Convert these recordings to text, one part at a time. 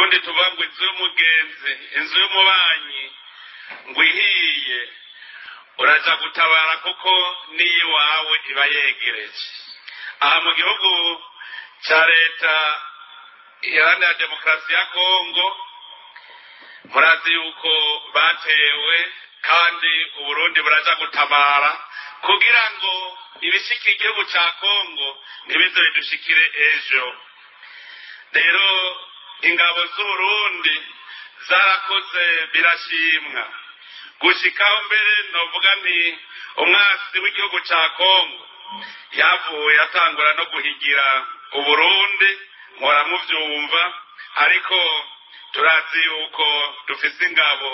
Kirundi tuvuga ngo inzu y'umugenzi, inzu y'umubanyi ngo ihiye uraja gutabara kuko n'iyiwawe iba yegereje. Aha mu gihugu ca Leta Iharanira Demokarasi ya Kongo, murazi yuko batewe, kandi Uburundi buraja gutabara kugira ngo ibishikira igihugu ca Kongo ntibize bidushikire ejo. Rero ingabo z'Uburundi zarakoze birashimwa, gushikaho mbere novuga nti umwasi w'igihugu ca Kongo yavuye atangura no guhigira Uburundi, muhora muvyumva, ariko turazi yuko dufise ingabo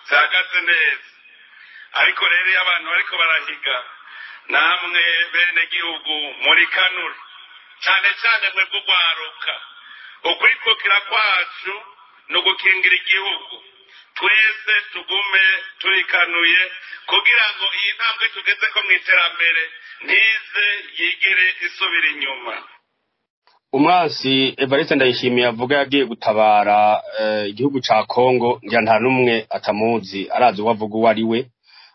zihagaze neza. Ariko rero iyo abantu bariko barahiga, namwe bene gihugu muri kanure, cane cane mwebwe urwaruka, ukwikukira kwacu ni ugukingira igihugu. Twese tugume turikanuye kugira ngo iyi ntambwe tugezeko mw'iterambere ntize yigere isubira inyuma. Umwansi Evariste Ndayishimiye avuga yagiye gutabara igihugu ca Kongo, ngira nta n'umwe atamuzi, arazi uwo avuga uwo ari we.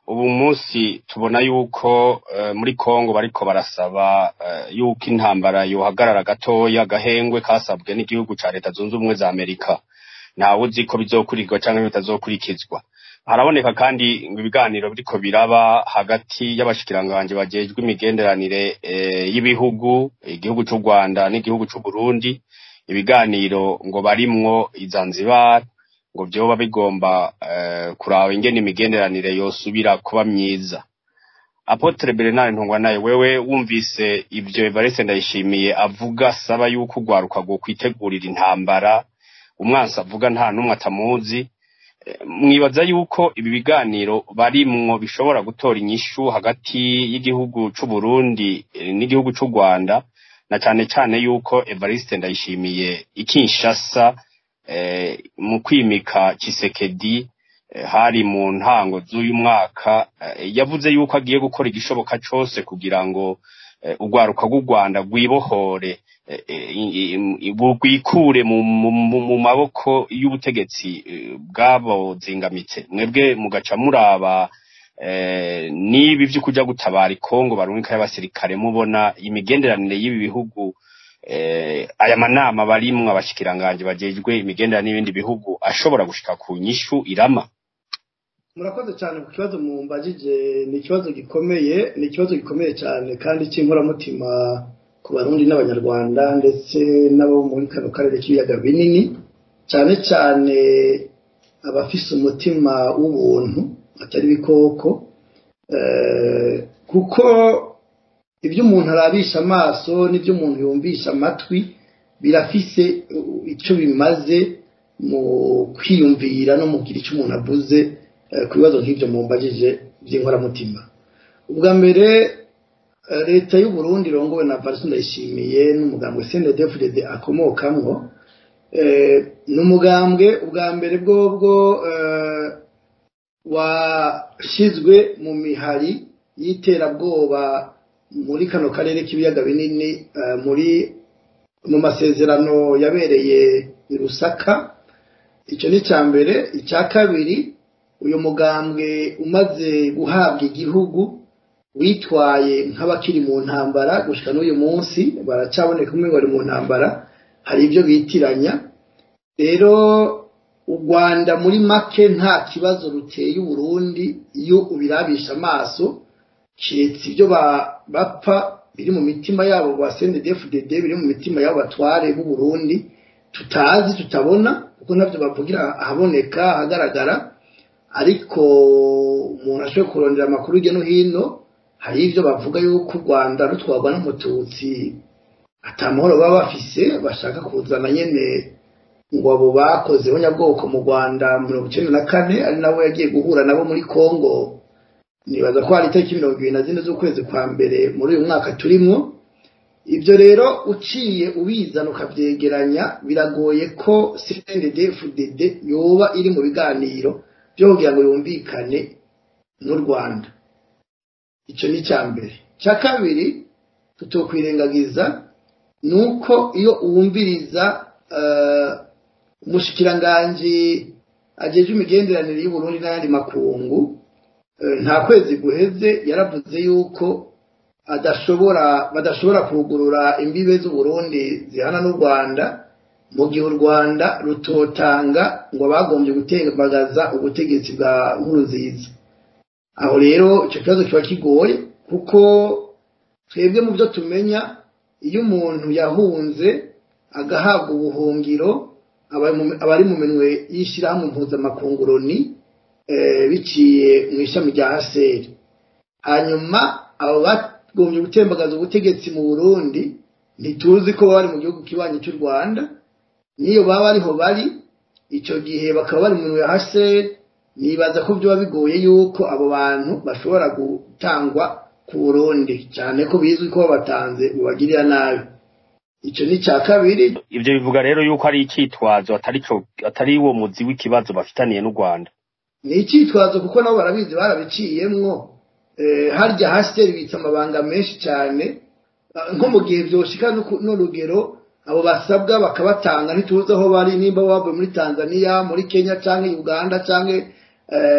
Ubu munsi tubona yuko muri Kongo bariko barasaba yuko intambara yohagarara gatoya, gahengwe kasabwe n'igihugu ca Leta Zunze Ubumwe za Amerika. Ntawe uzi ko bizokurikizwa canke bitazokurikizwa. Haraboneka kandi ngo ibiganiro biriko biraba hagati y'abashikiranganje bajejwe imigenderanire y'ibihugu, igihugu c'u Rwanda n'igihugu c'u Burundi. Ibiganiro ngo barimwo i Zanzibar, ngo vyoba bigomba kuraba ingene imigenderanire yosubira kuba myiza. Apotre Bernard Ntungwanayo, wewe wumvise ivyo Evariste Ndayishimiye avuga asaba yuko urwaruka rwokwitegurira intambara, umwansi avuga nta n'umwe atamuzi, mwibaza yuko ibi biganiro barimwo bishobora gutora inyishu hagati y'igihugu c'u Burundi n'igihugu c'u Rwanda, na cane cane yuko Evariste Ndayishimiye i Kinshasa mu kwimika Tshisekedi hari mu ntango z'uyu mwaka yavuze yuko agiye gukora igishoboka cose kugira ngo urwaruka rw'u Rwanda rwibohore, rwikure mu maboko y'ubutegetsi bwabo zingamitse? Mwebwe mugaca muraba nibi vyo kuja gutabara Kongo barungika y'abasirikare, mubona imigenderanire y'ibi bihugu, aya manama barimwo abashikiranganje bajejwe imigenderanire n'ibindi bihugu ashobora gushika ku nyishu irama? Murakoze cyane ku kibazo mumbajije. Ni ikibazo gikomeye, ni ikibazo gikomeye cyane kandi cy'inkoramutima ku Barundi n'Abanyarwanda, ndetse n'abo muri kano karere k'ibiyaga binini, cyane cyane abafise umutima w'ubuntu atari ibikoko, kuko ibyo umuntu arabisha amaso n'ibyo umuntu yumvisha amatwi birafise icyo bimaze mu kwiyumvira no mu kugira icyo umuntu avuze ku bibazo nk'ibyo mumbajije by'inkoramutima. Ubwa mbere, leta y'u Burundi irongowe na Evariste Ndayishimiye n'umugambwe CNDD-FDD akomokamwo, ni umugambwe ubwa mbere bwobwo washyizwe mu mihari y'iterabwoba muri kano karere k'ibiyaga binini, muri mu masezerano yabereye i Lusaka. Icyo ni icya mbere. Icya kabiri, uyu mugambwe umaze guhabwa igihugu witwaye nk'abakiri mu ntambara. Gushika n'uyu munsi baracaboneka umwe bari mu ntambara, hari ibyo bitiranya. Rero u Rwanda muri make nta kibazo ruteye Uburundi iyo ubirabisha amaso, kiretse ibyo bapfa biri mu mitima yabo ba CNDD-FDD, biri mu mitima yabo batware b'u Burundi tutazi, tutabona, kuko ntabyo bavugira ahaboneka ahagaragara. Ariko umuntu ashoboye kurondera amakuru hirya no hino, hari ibyo bavuga yuko u Rwanda rutwarwa n'Umututsi atamahoro baba bafise, bashaka kuzana nyene ngo abo bakoze nyabwoko mu Rwanda 94, ari nabo yagiye guhura nabo muri Kongo. Nibaza ko hari itariki 24 z'ukwezi kwa mbere muri uyu mwaka turimwo. Ibyo rero uciye ubizana ukavyegeranya, biragoye ko CNDD-FDD yoba iri mu biganiro byo kugira ngo yumvikane n'u Rwanda. Icyo ni icya mbere. Icya kabiri tutokwirengagiza ni uko iyo wumviriza Umushikiranganji ajeje imigenderanire y'u Burundi n'ayandi makungu nta kwezi guheze yaravuze yuko badashobora kugurura imbibe z'u Burundi zihana n'u Rwanda mu gihe u Rwanda rutotanga ngo bagombye gutembagaza ubutegetsi bwa Nkurunziza. Aho rero icyo kibazo kiba kigoye, kuko twebwe mu byo tumenya iyo umuntu yahunze agahabwa ubuhungiro aba ari mu minwe y'ishyirahamwe mpuzamakungu Loni biciye mu ishami rya HCR. Hanyuma abo bagombye gutembagaza ubutegetsi mu Burundi ntituzi ko bari mu gihugu kibanyi cy'u Rwanda, niyo baba ariho bari icyo gihe bakaba bari mu minwe ya HCR. Nibaza ko byoba bigoye yuko abo bantu bashobora gutangwa ku Burundi, cyane ko bizwi ko batanze bubagirira nabi. Icyo ni cya kabiri. Ibyo bivuga rero yuko ari icyitwazo, atari uwo muzi w'ikibazo bafitaniye n'u Rwanda. Ni icyitwazo kuko nabo barabizi, barabiciyemwo. Harya HCR ibitse amabanga menshi cyane, nko mu gihe byoshika n'urugero abo basabwa bakabatanga, ntituzi aho bari, nimba bavuye muri Tanzania, muri Kenya canke Uganda canke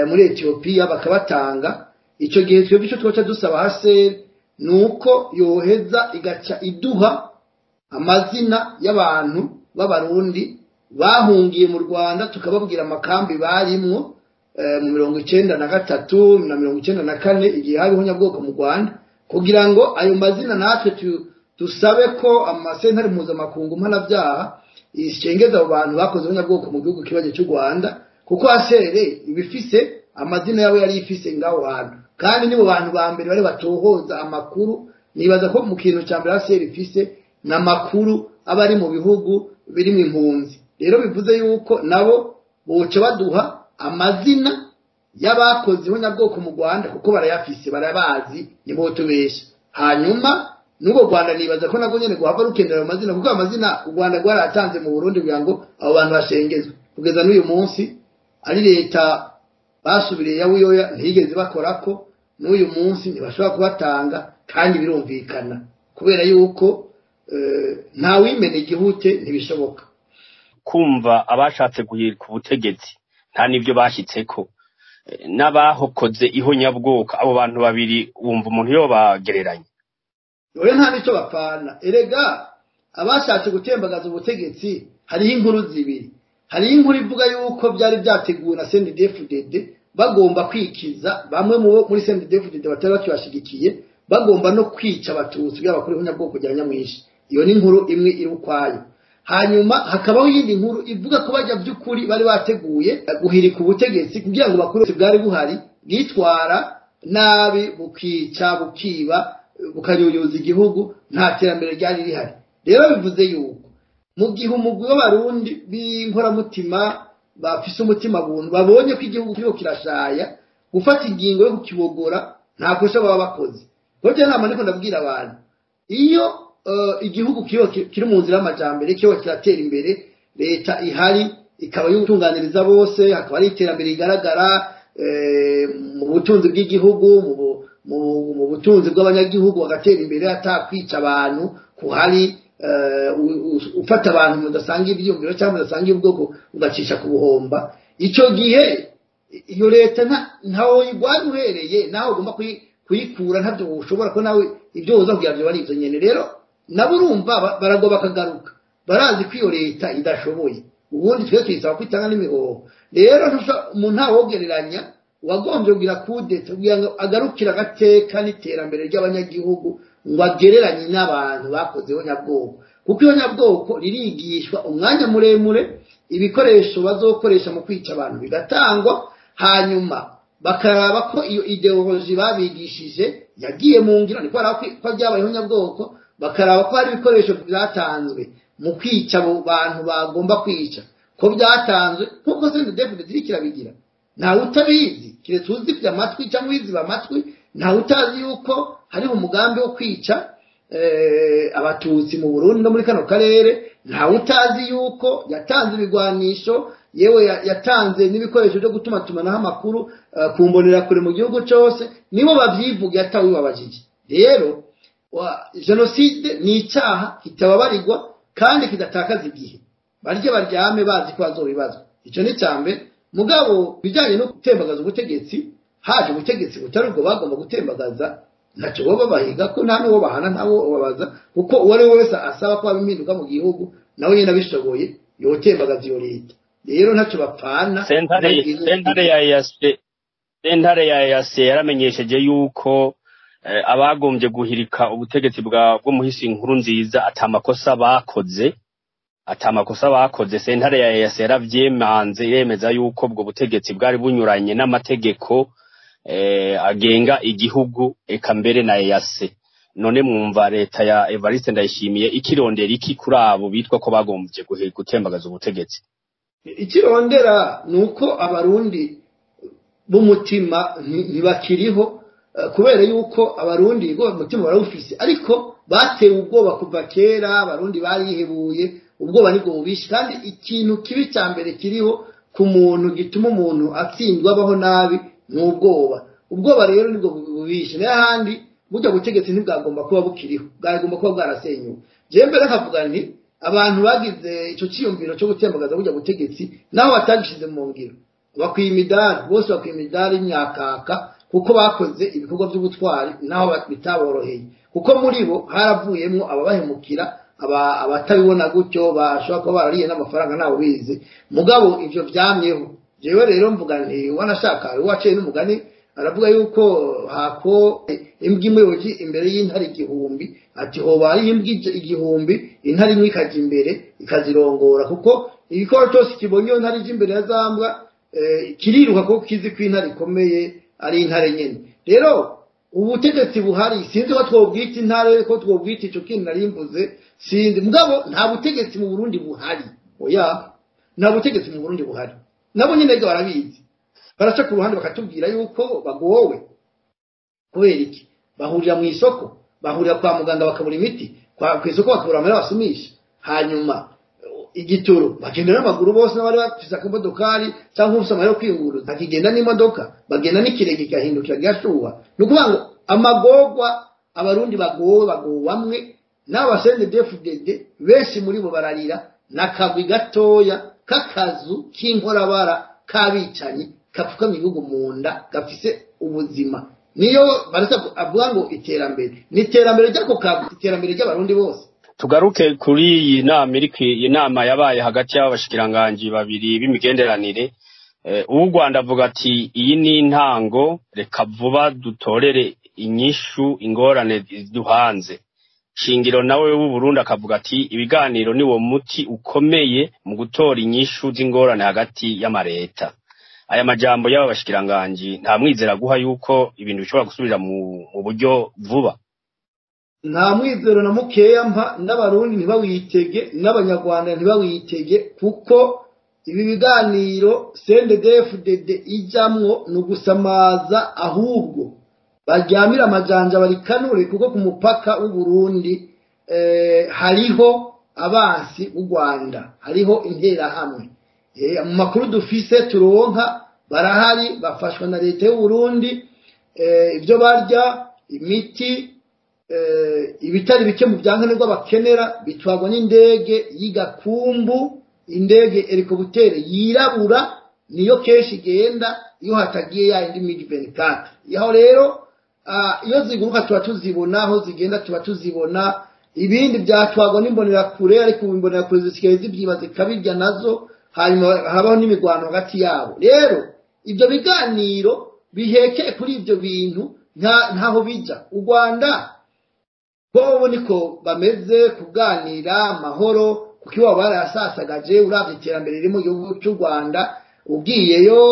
muri Ethiopia bakabatanga. Icyo gihe twebwe icyo twoca dusaba HCR nuko yoheza igaca iduha amazina y'abantu b'abarundi bahungiye mu Rwanda, tukababwira amakambi barimwo mu 93 na 94 igihe hariho nyabwoko mu Rwanda, kugira ngo ayo mazina natwe dusabe ko amasentare mpuzamakungu mpanabyaha ishengeza abo bantu bakoze nyabwoko mu gihugu kibaje cy'u Rwanda, kuko HCR ibifise amazina yabo yari ifise ngaho hantu, kandi nibo bantu ba mbere bari batohoza amakuru. Nibaza ko mu kintu cya mbere HCR ifise n'amakuru aba ari mu bihugu biri mu impunzi. Rero bivuze yuko nabo boca baduha amazina y'abakoze nyabwoko mu Rwanda, kuko barayafise, barabazi, nibo tubesha. Hanyuma n'ubwo Rwanda nibaza ko nabwo nyene guhava rukendera ayo mazina, kuko amazina u Rwanda rwaratanze mu Burundi kugira ngo abo bantu bashengezwe. Kugeza n'uyu munsi ari leta basubiriye ya Buyoya ntiyigeze bakorako, n'uyu munsi ntibashobora kubatanga, kandi birumvikana kubera yuko nta wimena igihute, ntibishoboka. Kumva abashatse guhirika ubutegetsi nta nivyo bashyitseko, n'abahokoze ihonyabwoko, abo bantu babiri wumva umuntu yo bagereranya? Oya, nta nicyo bapfana. Erega abashatse gutembagaza ubutegetsi hariho inkuru zibiri. Hariho inkuru ivuga yuko byari byateguwe na CNDD-FDD, bagomba kwikiza bamwe muri CNDD-FDD batari bakibashigikiye, bagomba no kwica abatutsi kugira bakore ihonyabwoko rya nyamwinshi. Iyo ni inkuru imwe iri ukwayo. Hanyuma hakabaho iyindi nkuru ivuga ko bajya by'ukuri bari bateguye guhirika ubutegetsi kugira ngo bakure bwari buhari bwitwara nabi, bukica, bukiba, bukanyunyuza igihugu, nta terambere ryari rihari. Rero bivuze yuko mu gihe umugwi w'abarundi b'inkoramutima bafise umutima buntu babonye ko igihugu kiriko kirashaya, gufata ingingo yo kukibogora nta kosa baba bakoze. Kuko nama niko ndabwira abantu, iyo igihugu kiri mu nzira y'amajambere, kiba kiratera imbere, leta ihari ikaba yutunganiriza bose, hakaba ari iterambere rigaragara mu butunzi bw'igihugu, mu butunzi bw'abanyagihugu, bagatera imbere atakwica abantu kuhari, ufata abantu mudasanga ibyiyumviro cyangwa mudasanga ubwoko ugacisha ku buhomba. Icyo gihe iyo leta ntawe uyirwanya uhereye nawe ugomba kuyikura, ntabyo ushobora ko nawe ibyo uza kugira byo ari ibyo nyene. Rero nabo urumva baragwa bakagaruka, barazi ko iyo leta idashoboye. Ubundi twe tuyisaba kwitanga n'imihoho. Rero umuntu ntawogereranya wagombye kugira kudeta kugira ngo agarukire agateka n'iterambere ry'abanyagihugu ngo agereranye n'abantu bakoze ihonyabwoko, kuko ihonyabwoko ririgishwa umwanya muremure, ibikoresho bazokoresha mu kwica abantu bigatangwa, hanyuma bakaraba ko iyo ideoloji babigishije yagiye mu ngiro, niko ko byabaye ihonyabwoko, bakaraba ko hari ibikoresho byatanzwe mu kwica abo bantu bagomba kwica, ko byatanzwe kuko CNDD-FDD kirabigira. Ntawe utabizi, kiretse uzibye amatwi cyangwa uwiziba amatwi, ntawe utazi yuko hariho umugambi wo kwica abatutsi mu Burundi no muri kano karere. Ntawe utazi yuko yatanze ibigwanisho, yewe yatanze n'ibikoresho byo gutumatumanaho amakuru ku mbonerakure mu gihugu cyose, nibo babyivuga atawibabajije. Rero jenoside ni icyaha kitababarirwa kandi kidatakaza igihe. Barye baryame bazi ko bazobibazwa. Ico ni cambe. Mugabo bijanye no gutembagaza ubutegetsi, haje ubutegetsi butari ubwo bagomba gutembagaza, ntacyo boba bahiga ko nta n'uwo bahana, ntawo babaza, kuko uwo ari we wese asaba ko haba impinduka mu gihugu nawe nyine abishoboye yotembagaza iyo leta. Rero ntacyo bapfana. Sentare ya EAC yaramenyesheje yuko abagombye guhirika ubutegetsi bwa bw'umuhisi Nkurunziza atamakosa bakoze. Sentare ya EAC yaravyemanze, yemeza yuko ubwo butegetsi bwari bunyuranye n'amategeko agenga igihugu, eka mbere na EAC. None mwumva leta ya Evariste Ndayishimiye ikirondera iki kuri abo bitwa ko bagombye gutembagaza ubutegetsi? Ikirondera ni uko Abarundi b'umutima ntibakiriho, kubera yuko Abarundi ngo umutima barawufise, ariko batewe ubwoba kuva kera. Abarundi barihebuye, ubwoba nibwo bubishe. Kandi ikintu kibi cya mbere kiriho ku muntu gituma umuntu atsindwa, abaho nabi, ni ubwoba. Ubwoba rero nibwo bubishe. Nayo ahandi burya butegetsi ntibwagomba kuba bukiriho, bwagomba kuba bwarasenyuwe. Jewe mbere nkavuga nti abantu bagize ico ciyumviro cyo gutembagaza burya butegetsi, naho batagishize mu ngiro, bakwiye imidari bose, bakwiye imidari y'imyakaka, kuko bakoze ibikorwa by'ubutwari naho bitaboroheye, kuko muri bo haravuyemwo ababahemukira, abatabibona gutyo, bashobora kuba barariye n'amafaranga, ntawe ubizi. Mugabo ivyo vyamyeho. Jewe rero mvuga nti wanashaka uwaciye n'umugani aravuga yuko hako imbwa imwe yoji imbere y'intare 1000, ati hoba ari imbwa 1000, intare imwe ikaja imbere ikazirongora, kuko igikoro cyose kibonye iyo ntare ije imbere ya zambwa kiriruka, kuko kizi ko intare ikomeye ari intare nyene. Rero ubutegetsi buhari sinzi ko twobwita intare, ko twobwita ico kintu nari mvuze, sinzi. Mugabo nta butegetsi mu Burundi buhari, oya, nta butegetsi mu Burundi buhari. Nabo nyene rero barabizi, baraca ku ruhande bakatubwira yuko bagowe. Kubera iki? Bahurira mu isoko, bahurira kwa muganga bakabura imiti, ku isoko bakabura amahera basumisha, hanyuma igitoro bagenda n'amaguru bose, n'abari bafise akamodokari cyangwa ufise amahera yo kwiyunguruza akigenda n'imodoka, bagenda n'ikirenge kigahindukira kigashuha. Ni ukuvuga ngo amagorwa Abarundi bagowe, bagowamwe n'abo ba CNDD-FDD, benshi muri bo bararira n'akagwi gatoya k'akazu k'inkorabara k'abicanyi kapfukamye igihugu mu nda, gafise ubuzima. Niyo barasa avuga ngo iterambere ni iterambere ry'ako kagwi, iterambere ry'Abarundi bose. Tugaruke kuri iyi nama iri iyi nama yabaye hagati y'abashikiranganji babiri b'imigenderanire. Uw'u Rwanda avuga ati iyi ni intango, reka vuba dutorere inyishu ingorane duhanze. Shingiro nawe w'u Burundi akavuga ati ibiganiro ni wo muti ukomeye mu gutora inyishu z'ingorane hagati y'amareta. Aya majambo y'aba bashikiranganji nta mwizera guha yuko ibintu bishobora gusubira mu buryo vuba? Nta mwizero na mukeya mpa, n'Abarundi ntibawitege, n'Abanyarwanda ntibawitege, kuko ibi biganiro CNDD-FDD ijamwo ni ugusamaza. Ahubwo baryamira amajanja barikanure, kuko ku mupaka w'u Burundi hariho abansi b'u Rwanda, hariho Interahamwe. Mu makuru dufise turonka, barahari, bafashwa na leta y'u Burundi, ibyo barya, imiti, ibitari bike mu byankenerwa bakenera bitwarwa n'indege y'igakumbu, indege hélicoptère yirabura, niyo kenshi igenda iyo hatagiye ya indi MiG 24. Aho rero iyo ziguruka tuba tuzibona, aho zigenda tuba tuzibona. Ibindi byatwarwa n'imbonerakure, ariko ubu imbonerakure zisigaye zibyiba zikabirya nazo, hanyuma habaho n'imigwano hagati yabo. Rero ibyo biganiro bihekeye kuri ibyo bintu ntaho bija. U Rwanda bobo niko bameze kuganira amahoro, kuko iwabo barayasasagaje. Uravye iterambere riri mu gihugu cy'u Rwanda, ugiyeyo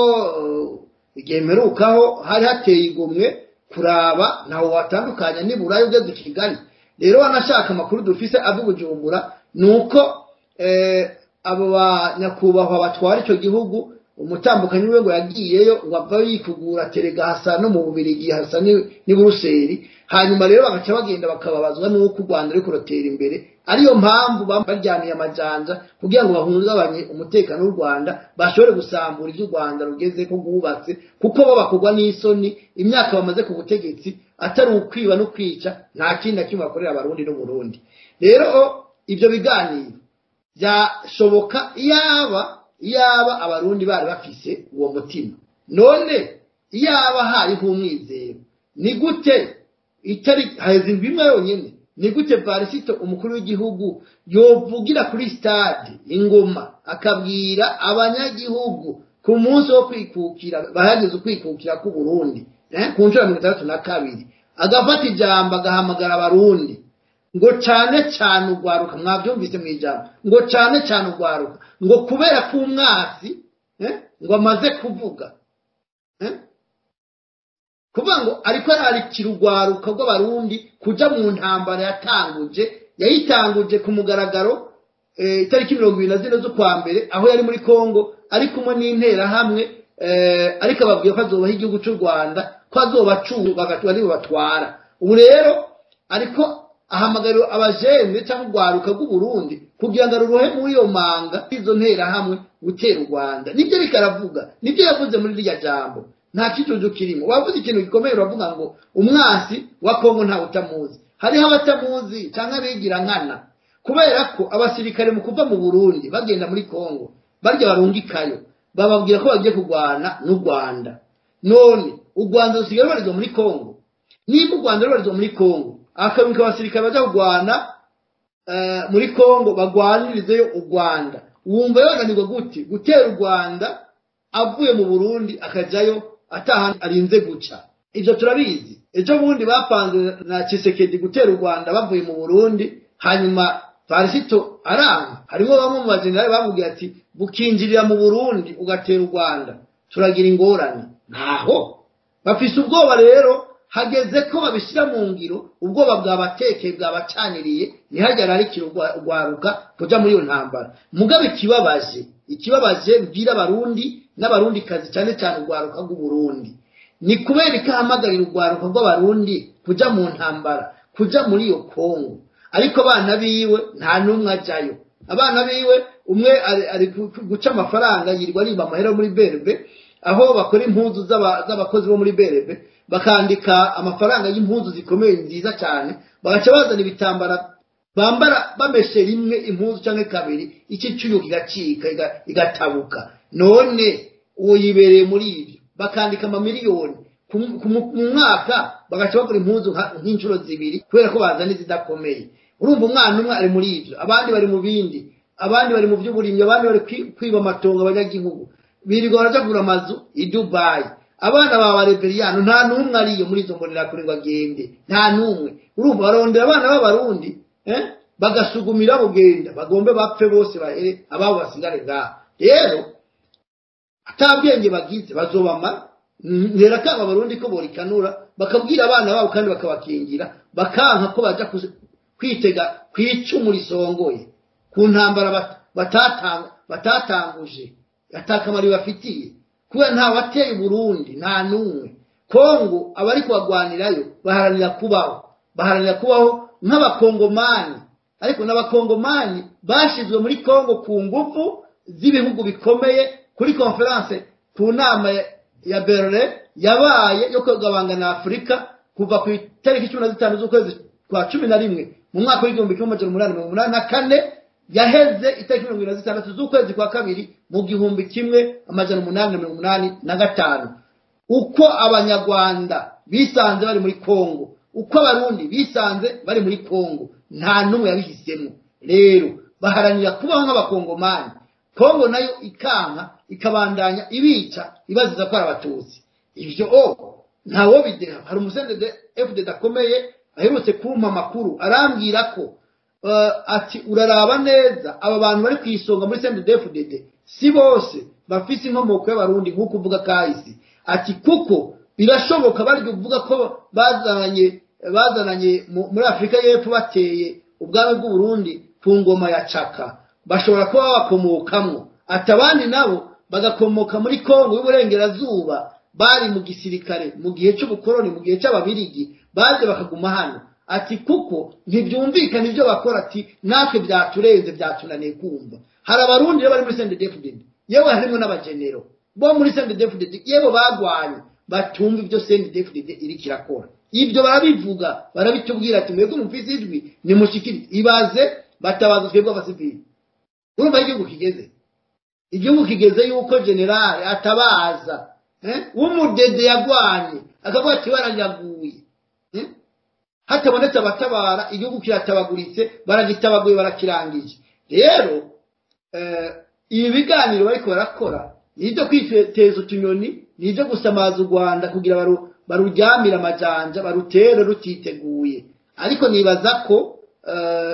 igihe mperukaho hari hateye igomwe kuraba, ntawe watandukanya niburayo ugeze i Kigali. Rero wanashaka amakuru dufise ava i Bujumbura ni uko abo ba nyakubahwa batwara icyo gihugu, umutambukanyi we ngo yagiyeyo, ngo ava yikugura terega hasa no mu Bubirigi, hasa n'i Buruseli. Hanyuma rero bagaca bagenda bakababazwa n'uko u Rwanda ruriko rutera imbere, ariyo mpamvu baryamiye amajanja kugira ngo bahungabanye umutekano w'u Rwanda, bashobore gusambura ibyo u Rwanda rugeze ko rwubatse, kuko bo bakorwa n'isoni. Imyaka bamaze ku butegetsi atari ukwiba no kwica, nta kindi na kimwe bakorera Abarundi n'Uburundi. Rero ibyo biganiro Byashoboka iyaba Abarundi bari bafise uwo mutima. None iyaba hariho umwizero, ni gute itari haheze indwi imwe yonyene, ni gute Varisito umukuru w'igihugu yovugira kuri stade Ingoma akabwira abanyagihugu ku munsi wo kwikukira, bahageze ukwikukira ku Burundi ku nshuro ya 62, agafata ijambo agahamagara Abarundi ngo cane cane ugwaruka, mwavyumvise mu ijambo, ngo cane cane ugwaruka, ngo kubera ko umwasi ngo amaze kuvuga, kuvuga ngo ariko ararikira ugwaruka rw'Abarundi kuja mu ntambara yatanguje, yayitanguje ku mugaragaro itariki 24 z'ukwa mbere, aho yari muri Kongo ari kumwe n'interahamwe, ariko ababwiye ko azobaha igihugu c'u Rwanda, ko azobacunga aribo batwara. Ubu rero ariko ahamagarira abajene cyangwa urwaruka rw'Uburundi kugira ngo rurohe muri iyo manga izo nterahamwe gutera u Rwanda. Nibyo ariko aravuga, nibyo yavuze muri rya jambo, nta kijuju kirimo. Wavuze ikintu gikomeye, uravuga ngo umwasi wa Kongo ntawe utamuzi. Hariho abatamuzi cyangwa abigira nkana, kubera ko abasirikare mu kuva mu Burundi bagenda muri Kongo barya barungikayo, bababwira ko bagiye kurwana n'u Rwanda. None u Rwanda rusigaye rubarizwa muri Kongo. Niba u Rwanda rubarizwa muri Kongo, akabika abasirikare baja kurwana muri Kongo bagwanirizeyo u Rwanda, wumva yonanirwa gute gutera u Rwanda avuye mu Burundi akajayo ataha arinze guca? Ivyo turabizi. Ejo bundi bapanze na Tshisekedi gutera u Rwanda bavuye mu Burundi, hanyuma Varisito aranga. Harimo bamwe mu bajenerali bamubwiye ati bukinjirira mu Burundi ugatera u Rwanda turagira ingorane. Ntaho bafise ubwoba rero, hageze ko babishyira mu ngiro, ubwoba bwabatekeye bwabacaniriye, ntihagere arikira urwaruka kuja muri iyo ntambara. Mugabe ikibabaje bwira Abarundi n'Abarundi kazi, cyane cyane urwaruka rw'Uburundi, ni kubera ikahamagarira urwaruka rw'Abarundi kuja mu ntambara, kuja muri iyo Kongo, ariko abana biwe nta n'umwe ajayo. Abana biwe umwe ari guca amafaranga, yirirwa ariba amahera muri Berbe, aho bakora impuzu z'abakozi bo muri Berbe, bakandika amafaranga y'impuzu zikomeye nziza cyane, bagaca bazana ibitambara bambara bameshe rimwe impuzu canke kabiri, iki cyuyo kigacika igatabuka. None uwo yibereye muri ibyo, bakandika amamiliyoni mu mwaka, bagaca bagura impuzu nk'inshuro zibiri kubera ko bazana izidakomeye. Urumva umwana umwe ari muri ibyo, abandi bari mu bindi, abandi bari mu by'uburimyi, abandi bari kwiba amatongo abanyagihugu, birirwa baraja kugura amazu i Dubai. Abana ba Reveriyano nta n'umwe ariyo muri izo mbonerakure ngo agende, nta n'umwe. Urumva barondera abana b'Abarundi bagasugumira bugenda, bagombe bapfe bose bahere ababo basigare ngaho. Rero atabwenge bagize bazobamara. Ntera kanga Abarundi ko borikanura, bakabwira abana babo kandi bakabakingira, bakanka ko baja kwitega kwicumu risongoye ku ntambara batatanguje, atakamaro bafitiye, kubera nta wateye Burundi, nta n'umwe. Kongo abari kubagwanirayo baharanira kubaho, baharanira kubaho nk'abakongomani, ariko n'abakongomani bashizwe muri Kongo ku ngufu z'ibihugu bikomeye, kuri conference ku nama ya Berlin yabaye yo kugabangana Afrika kuva ku itariki 15 z'ukwezi kwa 11 mu mwaka w'igihumbi kimwe amajana umunani mirongo umunani na kane, yaheze itariki 26 z'ukwezi kwa kabiri mu 1885. Uko Abanyarwanda bisanze bari muri Kongo, uko Abarundi bisanze bari muri Kongo, nta n'umwe yabihisemo. Rero baharanira kubaho nk'abakongomani, Kongo nayo ikanka ikabandanya ibica ibaziza ko ari Abatutsi. Ivyo ntawo bideha. Hari umusendede FDD akomeye aherutse kumpa amakuru, arambwira ko ati uraraba neza aba bantu bari kwisonga muri CNDD-FDD si bose bafise inkomoko y'Abarundi nk'uko uvuga kahise. Ati kuko birashoboka bari kuvuga ko bazananye muri Afrika y'Epfo bateye ubwami bw'u Burundi ku ngoma ya Chaka, bashobora kuba bakomokamwo. Ati abandi nabo bagakomoka muri Kongo y'uburengerazuba, bari mu gisirikare mu gihe cy'ubukoroni, mu gihe cy'ababirigi, baje bakaguma hano. Ati kuko ntibyumvikana ibyo bakora, ati natwe byaturenze byatunaniye kumva. Hari Abarundi bari muri CNDD-FDD, yewe harimo n'abagenero bo muri CNDD-FDD, yewe bagwanye batumva ibyo CNDD-FDD iri kirakora. Ibyo barabivuga, barabitubwira ati mwebwe mufise ijwi nimushikire, ibaze batabaza twebwe abasivili. Urumva igihugu kigeze, igihugu kigeze yuko generale atabaza w'umudede yagwanye akavuga ati barariraguye, hatabonetse abatabara igihugu kiratabaguritse, baragitabaguye, barakirangije. Rero ibi biganiro bariko barakora ni ibyo kwiteza utunyoni, ni ibyo gusamaza u Rwanda kugira baruryamire amajanja, barutere rutiteguye. Ariko nibaza ko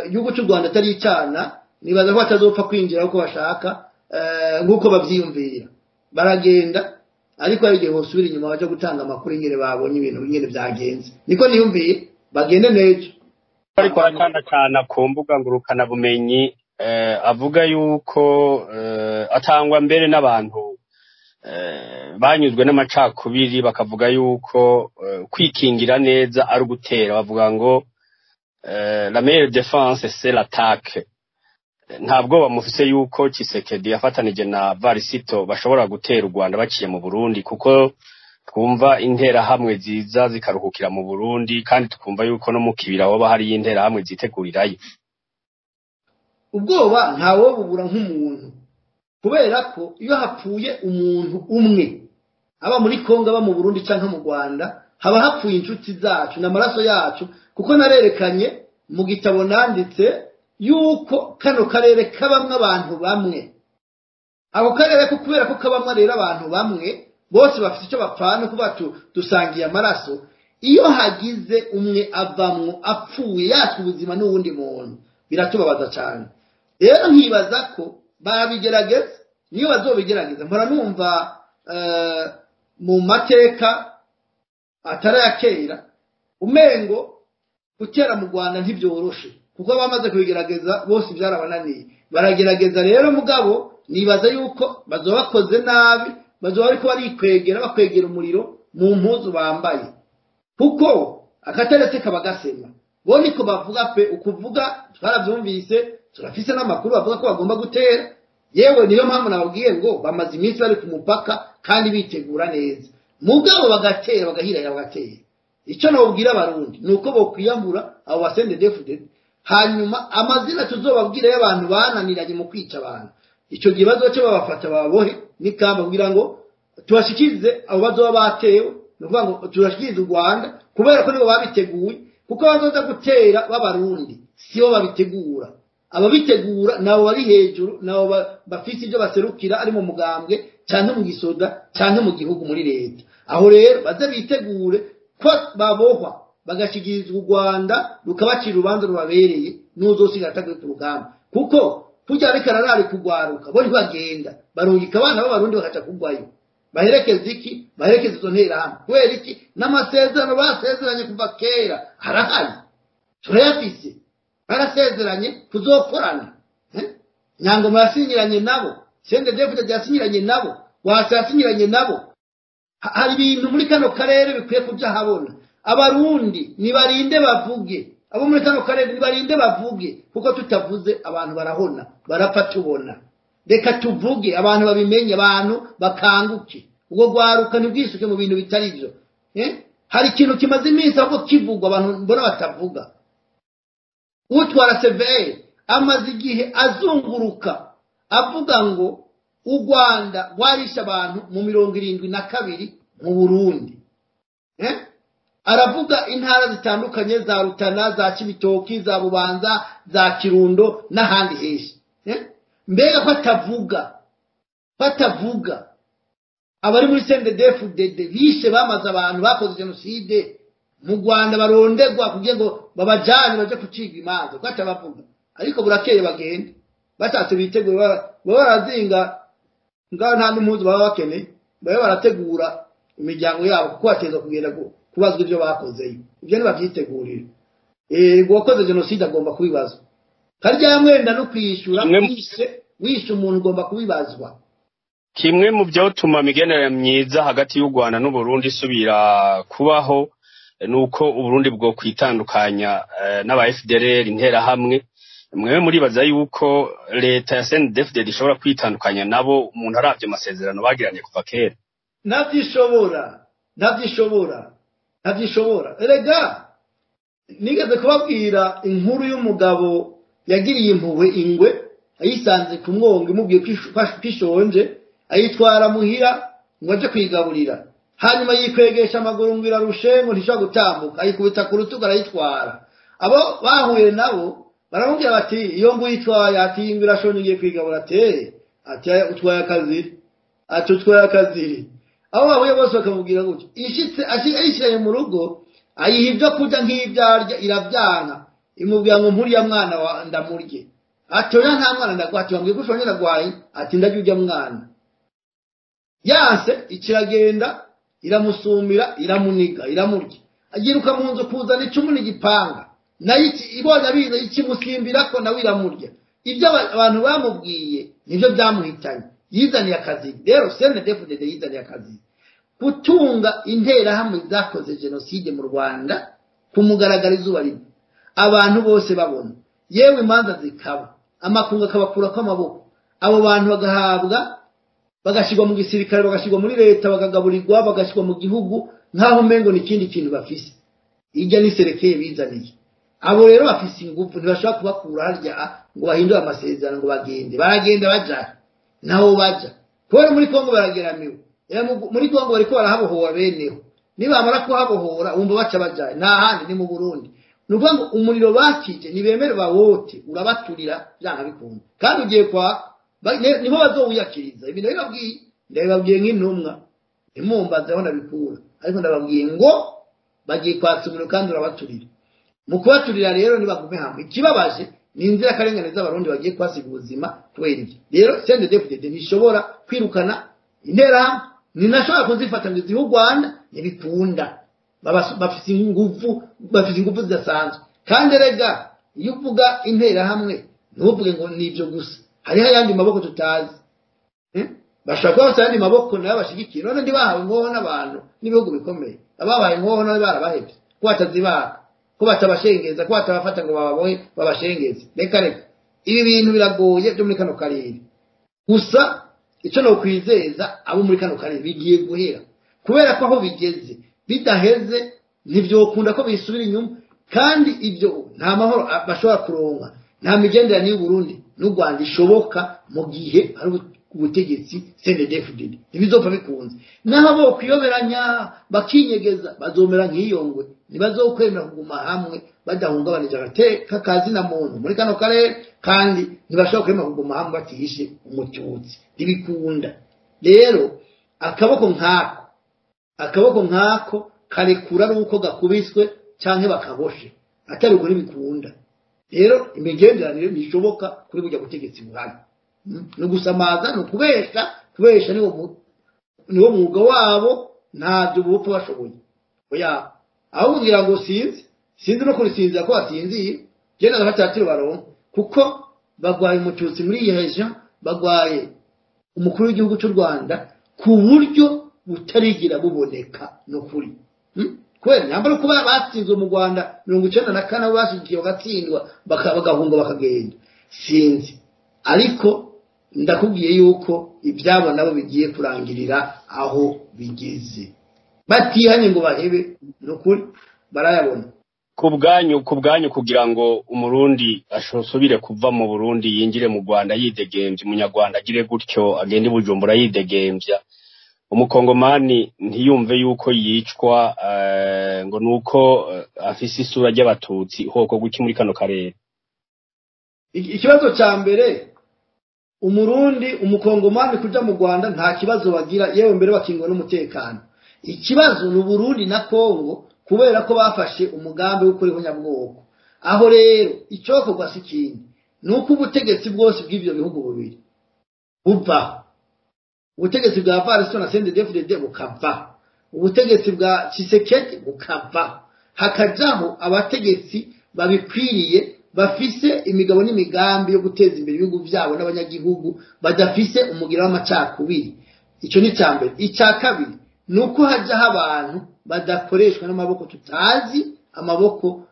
igihugu cy'u Rwanda atari icana, nibaza ko batazopfa kwinjira uko bashaka, nk'uko bavyiyumvira baragenda, ariko hari igihe bosubira inyuma baja gutanga amakuru ingene babonye ibintu ingene vyagenze. Niko niyumviye, bagende neza. Ariko arakandakana ku mbuga ngurukana bumenyi, avuga yuko atangwa mbere n'abantu banyuzwe n'amacakubiri, bakavuga yuko kwikingira neza ari ugutera, bavuga ngo la meilleure défense c'est l'attaque. Ntabwo bamufise yuko Tshisekedi yafatanije na Varisito bashobora gutera u Rwanda baciye mu Burundi, kuko twumva interahamwe ziza zikaruhukira mu Burundi, kandi tukumva yuko no mu Kibira hoba hari interahamwe zitegurirayo. Ubwoba ntawo bubura nk'umuntu, kubera ko iyo hapfuye umuntu umwe, aba muri Kongo, aba mu Burundi canke mu Rwanda, haba hapfuye inshuti zacu n'amaraso yacu. Kuko narerekanye mu gitabo nanditse yuko kano karere kabamwe abantu bamwe, ako karere ko kubera ko kabamwe rero abantu bamwe bose bafite icyo bapfana, kuba dusangiye amaraso. Iyo hagize umwe avamwo apfuye yatwa ubuzima n'uwundi muntu, biratubabaza cyane. Rero nkibaza ko barabigerageza, niyo bazobigerageza. Mpora numva mu mateka atari aya kera umengo gutera mu Rwanda ntibyoroshe, kuko bamaze kubigerageza bose byarabananiye. Baragerageza rero, mugabo nibaza yuko bazoba bakoze nabi, bazoba bariko barikwegera, bakwegera umuriro mu mpuzu bambaye, kuko akataretse kaba gasema. Bo niko bavuga pe, ukuvuga twaravyumvise, turafise n'amakuru bavuga ko bagomba gutera. Yewe niyo mpamvu nababwiye ngo bamaze iminsi bari ku mupaka kandi bitegura neza, mugabo bagatera, bagahirahira, bagatera. Icyo nababwira Abarundi ni uko bokwiyambura abo ba CNDD-FDD, hanyuma amazina tuzobabwira y'abantu bananiranye mu kwica abantu, icyo gihe bazoce babafata babohe n'ikamba kugira ngo tubashikirize abo bazoba batewe. Ni ukuvuga ngo tubashikirize u Rwanda, kubera ko nibo babiteguye, kuko bazoza gutera b'Abarundi sibo babitegura. Ababitegura nabo bari hejuru, nabo bafise ibyo baserukira, ari mu mugambwe canke mu gisoda canke mu gihugu muri leta. Aho rero baze bitegure ko babohwa bagashikirizwa u Rwanda, rukabacira urubanza rubabereye, n'uzosigara ataguye ku rugamba. Kuko kurya ariko ararari kugwaruka, bo ntibagenda, barungika abana b'Abarundi bakaca kugwayo. Baherekeza iki? Baherekeza izo nterahamwe. Kubera iki? N'amasezerano basezeranye kuva kera arahari, turayafise. Barasezeranye kuzokorana. Nyangoma yasinyiranye nabo, CNDD-FDD yasinyiranye nabo, Wasa yasinyiranye nabo. Hari ibintu muri kano karere bikwiye kuja habona. Abarundi nibarinde bavuge, abo muri kano karere nibarinde bavuge, kuko tutavuze abantu barahona, barapfa tubona. Reka tuvuge, abantu babimenye, abantu bakanguke. Ubwo rwaruka ntibwisuke mu bintu bitari byo. Hari ikintu kimaze iminsi ahubwo kivugwa abantu mbona batavuga. Utwara CVR amaze igihe azunguruka avuga ngo u Rwanda rwarishe abantu mu 72 mu Burundi. Aravuga intara zitandukanye za Rutana, za Cibitoki, za Bubanza, za Kirundo n'ahandi henshi. Mbega ko atavuga abari muri CNDD-FDD bishe, bamaze abantu, bakoze jenoside mu Rwanda, barondegwa kugira ngo babajane baje kuciga imanza, ko atabavuga. Ariko burakeye bagenda bashatse bitegura, baba barazinga ngaho nta n'impuzu baba bakeneye, babe barategura imiryango yabo, kuko bateza kugenda kubazwa ibyo bakozeyo. Ibyo ntibavyitegurire. Uwakoze jenoside agomba kubibazwa. Karya mwenda no kwishyura, wishe umuntu ugomba kubibazwa. Kimwe mu vyotuma imigenderanire myiza hagati y'u Rwanda n'Uburundi isubira kubaho nuko Uburundi bwo kwitandukanya n'aba FDLR interahamwe. Mwewe muribaza yuko leta ya CNDD-FDD ishobora kwitandukanya nabo, umuntu aravye amasezerano bagiranye kuva kera? Ntavyishobora, ntavyishobora, ntavyishobora. Erega nigeze kubabwira inkuru y'umugabo yagiriye impuhwe ingwe, ayisanze ku mwongo imubwiye kwishonje, ayitwara muhira ngo aje kwigaburira, hanyuma yikwegesha amaguru ngo irarushe ngo ntishobora gutambuka, ayikubita ku rutugu arayitwara. Abo bahuye nabo baramubwira bati iyo ngo uyitwaye, ati iyi ngo irashonje ngiye kwigabura, ati utwaye akaziri, ati utwaye akaziri. Abo bahuye bose bakamubwira gutyo. Ishitse ayishyiraye mu rugo, ayiha ibyo kurya nk'ibyarya, irabyanka, imubwira ngo mpuriya mwana wa ndamurye. Ati oya nta mwana ndaguha, ati wambwiye ko ushonje ndagwaye, ati ndarya urya mwana. Yanse ikiragenda iramusumira, iramuniga, iramurya. Agiruka mu nzu kuzana icumu n'igipanga, nayo ibonye abiza ikimusimbirako, nawe iramurya. Ibyo abantu bamubwiye nibyo byamuhitanye, yizaniye akazi. Rero CNDD-FDD yizaniye akazi gutunga interahamwe zakoze jenoside mu Rwanda ku mugaragaro, izuba rimwe abantu bose babona, yewe imanza zikaba, amakungu akabakurako amaboko, abo bantu bagahabwa, bagashyirwa mu gisirikare, bagashyirwa muri leta, bakagaburirwa, bagashyirwa mu gihugu nk'aho umengo ni ikindi kintu bafise. Ijya niserekeye bizaniye. Abo rero bafise ingufu, ntibashobora kubakura harya ngo bahindure amasezerano ngo bagende. Baragenda baja naho baja, kubera muri Kongo barageramiwe. Muri Kongo bariko barahabohora beneho, nibamara kuhabohora wumva baca baja nta handi, ni mu Burundi. Ni ukuvuga ngo umuriro bakije nibemere bawote, urabaturira byanka bikunda, kandi ugiye kwa nibo bazowiyakiriza. Ibi ndabibabwiye, ndabibabwiye nk'intumwa, ntimumbaze aho ndabikura, ariko ndababwiye ngo bagiye kwatsa umuriro kandi urabaturira. Mu kubaturira rero nibagume hamwe. Ikibabaje ni inzirakarengane z'abarundi bagiye kuhasiga ubuzima kubera ibyo. Rero CNDD-FDD ntishobora kwirukana interahamwe, ntinashobora kuzifata ngo izihe u Rwanda, ntibikunda. Bafise ingufu, bafise ingufu zidasanzwe. Kandi erega iyo uvuga interahamwe ntuvuge ngo ni ibyo gusa, hariho ayandi maboko tutazi. Bashobora kuba bafite ayandi maboko nayo bashigikiye. None ntibahawe inkoho n'abantu n'ibihugu bikomeye, ababaye inkoho nabo barabahevye, ko batazibaka, ko batabashengeza, ko batabafata ngo bababohe babashengeze. Reka reka, ibi bintu biragoye byo muri kano karere. Gusa icyo nokwizeza abo muri kano karere, bigiye guhera, kubera ko aho bigeze bidaheze ntibyokunda ko bisubira inyuma. Kandi ibyo nta mahoro bashobora kuronka, nta migenderanire y'u Burundi n'u Rwanda ishoboka mu gihe hari ubutegetsi CNDD-FDD, ntibizopfa bikunze. Naho bo kwiyoberanya bakinyegeza, bazomera nk'iyongwe, ntibazokwemera kuguma hamwe badahungabanije agateka kazina muntu muri kano karere, kandi ntibashobora kwemera kuguma hamwe batihishe umututsi, ntibikunda. Rero akaboko nk'ako, akaboko nk'ako karekura ari uko gakubiswe canke bakaboshe, atari uko ntibikunda. Rero imigenderanire ntishoboka kuri burya butegetsi buhari. Ni ugusamaza, ni ukubesha. Kubesha niwo mwuga wabo, ntabyo bupfa bashoboye. Oya, aho kugira ngo sinzi, sinzi no kurisinzira ko basinziye, genda gatatiro baronka, kuko bagwaye umututsi muri iyi region, bagwaye umukuru w'igihugu cy'u Rwanda ku buryo butarigira buboneka no kuri. Kubera nyambara kuba batsinzwe mu Rwanda 94, bashigikiye bagatsindwa, bagahunga bakagenda, sinzi. Ariko ndakubwiye yuko ibyabo nabo bigiye kurangirira aho bigeze, batihanye ngo bahebe, nukuri barayabona. Ku bwanyu, kugira ngo umurundi ashobore kuva mu Burundi yinjire mu Rwanda yidegemvya, umunyarwanda agire gutyo agende i Bujumbura yidegemvya, umukongomani ntiyumve yuko yicwa ngo nuko afise isura ry'abatutsi, hoko guki muri kano karere? Ikibazo ca mbere, umurundi, umukongomani kuja mu Rwanda nta kibazo bagira, yewe mbere bakingwa n'umutekano. Ikibazo ni Uburundi na Kongo, kubera ko bafashe umugambi wo gukora ihonyabwoko. Aho rero icokorwa si ikindi, ni uko ubutegetsi bwose bw'ivyo bihugu bubiri buvaho, ubutegetsi bwa Variston na CNDD-FDD bukava, ubutegetsi bwa Tshisekedi bukava, hakajaho abategetsi babikwiriye, bafise imigabo n'imigambi yo guteza imbere ibihugu byabo n'abanyagihugu, badafise umugira w'amacakubiri. Icyo ni icya mbere. Icya kabiri ni uko hajyaho abantu badakoreshwa n'amaboko tutazi, amaboko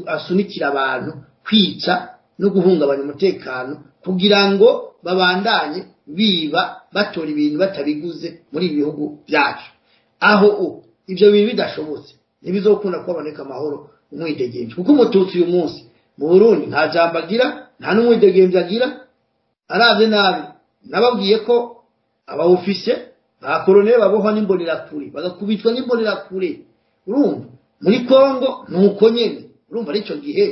asunikira abantu kwica no guhungabanya umutekano kugira ngo babandanye biba, batora ibintu batabiguze muri ibi bihugu byacu. Aho ibyo bintu bidashobotse, ntibizokunda kuboneka amahoro, umwidegemvyo, kuko umututsi uyu munsi mu Burundi nta jambo agira, nta n'umwidegemvyo agira. Aravye nabi, nababwiye ko aba officier ba colonel babohwa n'imbonerakure, bagakubitwa n'imbonerakure. Urumva muri Kongo nuko nyene, urumva ari ico gihe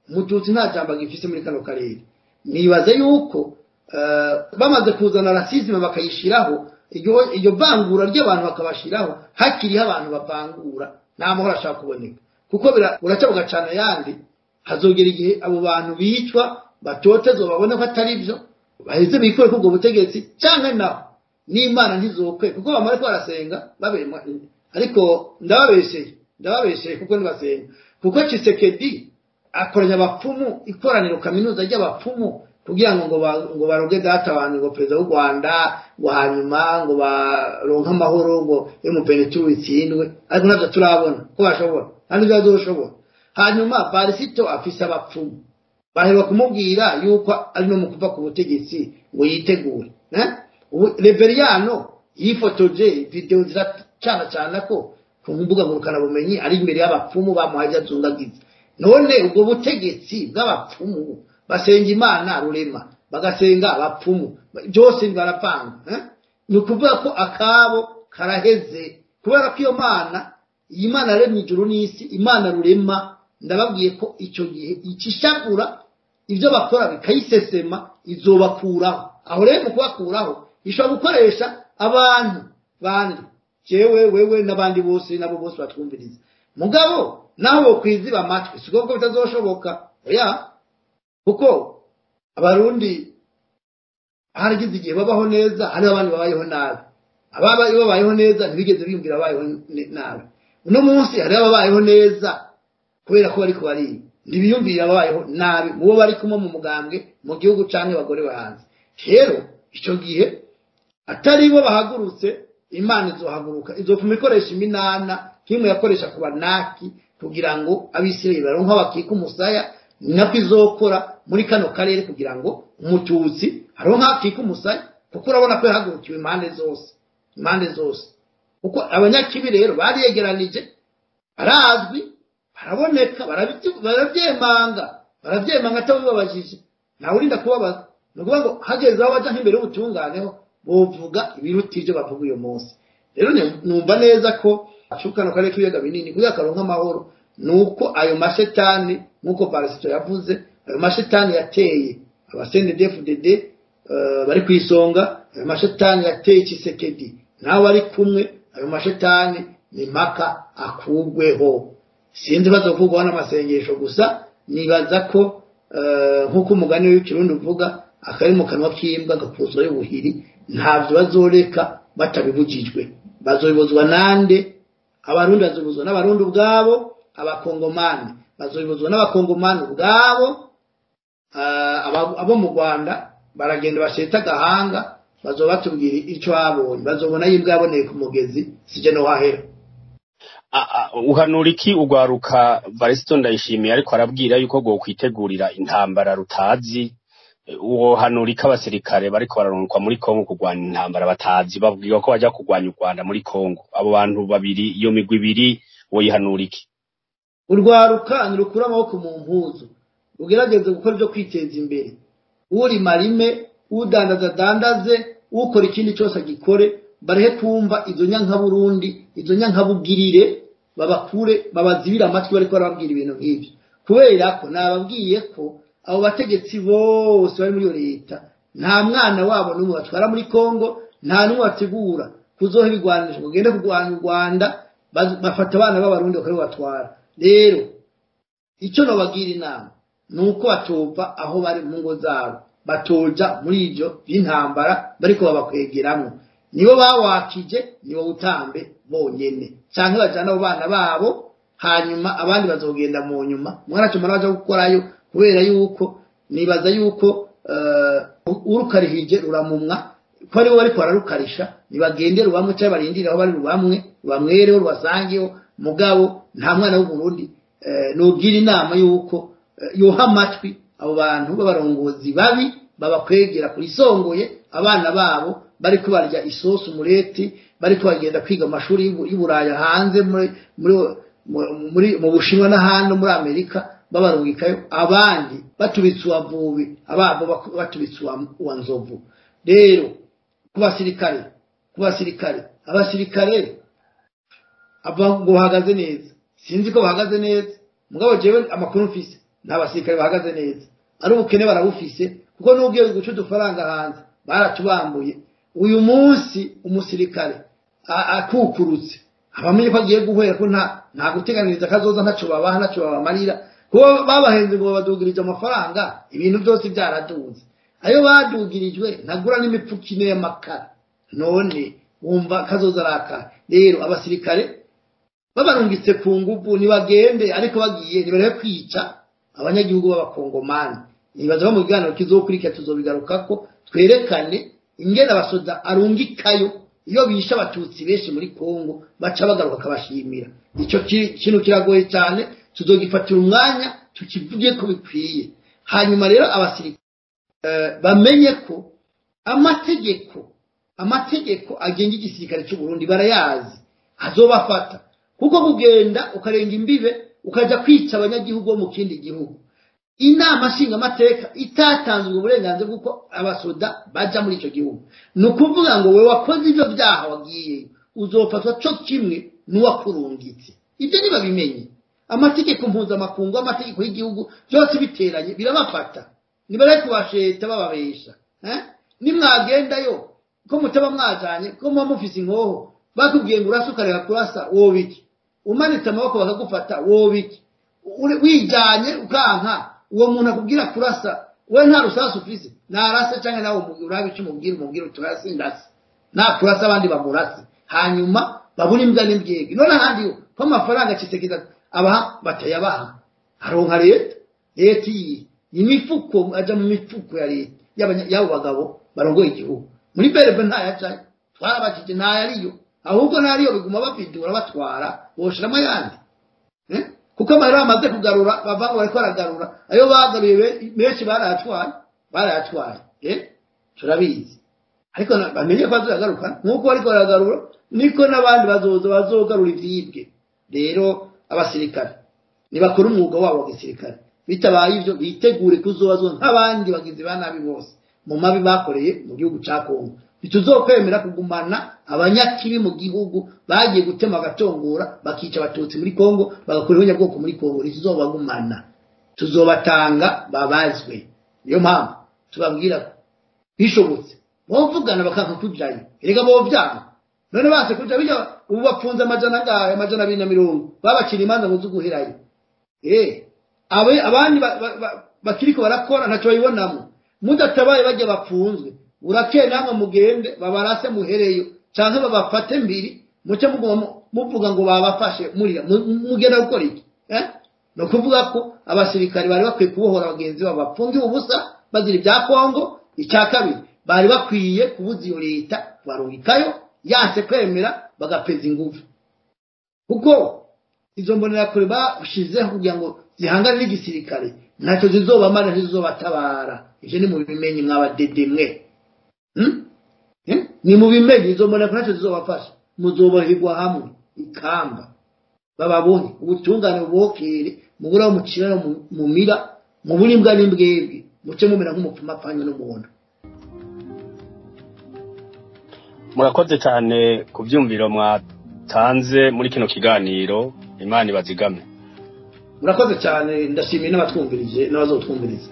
umututsi nta jambo agifise muri kano karere. Nibaze yuko bamaze kuzana racisme bakayishiraho, iryo vangura ry'abantu bakabashiraho, hakiriho abantu bavangura nta mahoro ashaka kuboneka, kuko buraca bugacana yandi. Hazogera igihe abo bantu bicwa batotezwa babone ko atari byo, baheze bikore kubwo butegetsi, canke naho n'Imana ntizokwe, kuko bamara ko barasenga babemwa. Ariko ndababesheye kuko ntibasenga, kuko Tshisekedi akoranya abapfumu, ikoraniro kaminuza ry'abapfumu, kugira ngo ngo baroge data abantu ngo perezida w'u Rwanda, ngo hanyuma ngo baronke amahoro, ngo M23 itsindwe. Ariko ntabyo turabona ko bashobora, kandi bazoshobora. Hanyuma Barisito afise abapfumu baheruka kumubwira yuko ari no mu kuva ku butegetsi ngo yitegure. Ubu Reveriyano yifotoje video ziracana cana ko ku mbuga ngurukanabumenyi ari imbere y'abapfumu bamuhaye azungagiza. None ubwo butegetsi bw'abapfumu basenga Imana rurema, bagasenga abapfumu, byose barapanga. Ni ukuvuga ko akabo karaheze, kubera ko iyo Mana, iyi Mana yaremye ijuru n'isi, Imana rurema, ndababwiye ko icyo gihe ikishagura ibyo bakora bikayisesema, izobakuraho. Aho rero mu kubakuraho ishobora gukoresha abantu bandi, jewe, wewe n'abandi bose, nabo bose batwumviriza. Mugabo naho bokwiziba amatwi siko ko bitazoshoboka, oya, kuko abarundi haragize igihe babaho neza, hariho abandi babayeho nabi. Ababaye babayeho neza ntibigeze biyumvira abayeho nabi. Uno munsi hariho ababayeho neza kubera ko bariko bariba, ntibiyumvira ababayeho nabi mubo bari kumwe mu mugambwe mu gihugu canke abagore bahanze. Rero ico gihe atari bo bahagurutse, Imana izohaguruka, izopfuma ikoresha iminana kimwe yakoresha ku banaki kugira ngo abisirayeli baronke bakika umusaya, nako izokora muri kano karere kugira ngo umututsi aronke akika umusaya, kuko urabona ko yahagurukiwe impande zose, impande zose. Kuko abanyakibi rero bariyegeranije, barazwi, baraboneka, barabyemanga atabibabajije, ntawe urinda kubabaza. Ni ukuvuga ngo hageze aho baja nk'imbere y'ubutunganeho bovuga ibiruta ivyo bavuga uyu munsi. Rero numva neza ko kano karere k'ibiyaga binini kugira karonke amahoro nuko ayo mashetani, nkuko Barisito yavuze, ayo mashetani yateye aba CNDD-FDD bari kwisonga, ayo mashetani yateye Tshisekedi nawe ari kumwe, ayo mashetani ni mpaka akugweho. Sinzi bazovugwaho n'amasengesho gusa, nibaza ko nkuko umugani w'ikirundi uvuga, akari mu kanwa k'imbwa gakuzwa y'ubuhiri, ntabyo bazoreka batabibujijwe. Bazobibuzwa nande? Abarundi bazobibuzwa n'abarundi ubwabo, abakongomani bazobibuzwa n'abakongomani ubwabo, abo mu Rwanda baragenda basheta agahanga, bazoba batubwira ico babonye, bazobona y'imbwa yaboneye ku mugezi, sije no hahera. Uhanura iki ugwaruka Varisito Ndayishimiye ariko arabwira yuko gokwitegurira intambara rutazi? Uwo hanura iki abasirikare bariko bararunkwa muri Kongo kurwanya intambara batazi, babwirwa ko baja kurwanya u Rwanda muri Kongo? Abo bantu babiri, iyo migwi ibiri, woyihanura iki? Urwaruka ntirukura amaboko mu mpuzu, rugerageze gukora ibyo kwiteza imbere. Uri marime, udandaza dandaze, ukora ikindi cyose agikore, barehe kumva izo nyankaburundi, izo nyankabugirire, babakure babazibira amatwi bariko barababwira ibintu nk'ibyo. Kubera ko nababwiye ko abo bategetsi bose bari muri iyo leta nta mwana wabo n'umwe batwara muri Kongo, nta n'umwe bategura kuzoha ibigwanisho ngo ugende kurwanya u Rwanda, bafata abana b'abarundi bakaribatwara. Rero icyo nobagira inama ni uko batova aho bari mu ngo zabo, batoja muri ibyo by'intambara bariko babakwegeramwo. Nibo bawakije, nibo utambe bonyene, canke bajana abo bana babo, hanyuma abandi bazogenda mu nyuma. Mwana baja gukorayo, kubera yuko nibaza yuko urukarihije ruramumwa, ko aribo bariko bararukarisha. Nibagende rubamwe canke barindire aho bari rubamwe, rubamwereho, rubasangeho. Mugabo nta mwana w'Uburundi nogira inama yuko yoha amatwi abo bantu b'abarongozi babi babakwegera kurisongoye abana babo bariko barya isosi umureti, bariko bagenda kwiga amashuri y'Uburaya hanze, muri mu Bushinwa n'ahandi muri Amerika. babarungikayo, abandi batubitse uwavubi, ababo batubitse uwa nzovu. Rero ku basirikare abasirikare ngo bahagaze neza, sinzi ko bahagaze neza, mugabo jewe amakuru mfise nta basirikare bahagaze neza, ari ubukene barabufise, kuko n'ugiye guca udufaranga hanze baratubambuye. Uyu munsi umusirikare akukurutse abamenye ko agiye guhera, ko nta guteganiriza kazoza, ntaco babaha, ntaco babamarira, kuko babahenze ngo babadugirije amafaranga, ibintu byose byaraduze, ayo badugirijwe ntagura n'imifuko ine y'amakara, none wumva kazoza araka. Rero abasirikare babarungitse ku nguvu nibagende, ariko bagiye nibareke kwica abanyagihugu b'abakongomani. Nibaza bo mu kiganiro kizokurikira tuzobigarukako, twerekane ingene abasoda arungikayo iyo bishe abatutsi benshi muri Kongo baca bagaruka akabashimira. Ico kintu kiragoye cyane, tuzogifatira umwanya tukivuge ko bikwiye. Hanyuma rero abasirikare bamenye ko amategeko agenga igisirikare cy'u Burundi barayazi, azobafata, kuko kugenda ukarenga imbibe ukaja kwica abanyagihugu bo mu kindi gihugu, inama nshingamateka itatanzwe uburenganzira bw'uko abasoda baja muri ico gihugu, ni ukuvuga ngo we wakoze ivyo vyaha wagiyeyo uzofatwa co kimwe n'uwakurungitse. Ibyo ntibabimenye. Amategeko mpuzamakungu, amategeko y'igihugu byose biteranye birabafata, nibareke kubasheta bababesha. Nimwagendayo ko mutaba mwajanye, ko muba mufise inkoho, bakubwiye ngo urase ukareka kurasa, woba iki? Umanitse amaboko bakagufata, woba iki? Wijanye ukanka uwo muntu akubwira kurasa, we nta rusasu ufise, narase canke nawe urabe ico umubwira uti urase ndase, nakurasa abandi bamurase, hanyuma babura imbwa n'imbwebwe. None ahandi yo ko amafaranga Tshisekedi abaha batayabaha, aronka leta, leta iyi imifuko aja mu mifuko ya leta y'abo bagabo barongoye igihugu. Muri berebe ntayacaye, twarabakije ntayariyo, ahubwo ntariyo biguma bapidura batwara boshiramo ayandi, kuko amahera bamaze kugarura bava ngo bariko baragarura, ayo bagaruye benshi barayatwaye, turabizi. Ariko bamenye ko bazoyagaruka nk'uko bariko baragarura, niko n'abandi bazoza bazogarura ivyibwe. Rero abasirikare nibakora umwuga wabo wa gisirikare, bitabaye ivyo bitegure kuzobazwa nk'abandi bagizi ba nabi bose mu mabi bakoreye mu gihugu ca Kongo. Ntituzokwemera kugumana abanyakibi mu gihugu bagiye gutema agatongora bakica abatutsi muri Kongo, bagakora ihonyabwoko muri Kongo. Ntituzobagumana, tuzobatanga babazwe. Niyo mpamvu tubabwira ko bishobotse bovugana bakanka kujayo, erega bovyanga. None base kuja bijya ubu bapfunze amajana angahe, 250 babacira imanza ngo zuguherayo. Abandi bakiriko barakora ntaco babibonamo, mudatabaye bajya bapfunzwe, urakeye namwe mugende babarase muhereyo, canke babafate mbiri muce muguma muvuga ngo babafashe murira, mugenda gukora iki? No kuvuga ko abasirikare bari bakwiye kubohora bagenzi babo bapfungiwe ubusa bazira ibya Kongo. Icya kabiri, bari bakwiye kubuza iyo leta barungikayo yanse kwemera bagapeza ingufu, kuko izo mbonerakure bashizeho kugira ngo zihangane n'igisirikare ntacyo zizobamara, ntizizobatabara. Ivyo ni mubimenye mwabadedemwe, ni mubimenye, izo mbonerakure ntacyo zizobafasha, muzoboherwa hamwe ikamba bababohe, ubutungane bubokere, mubure aho mucira mumira, mubure imbwa n'imbwebwe, muce mumera nk'umupfumu apfanye n'umuntu. Murakoze cyane ku byumviro mwatanze muri kino kiganiro, Imana ibazigame. Murakoze cyane, ndashimiye n'abatwumvirije n'abazotwumviriza.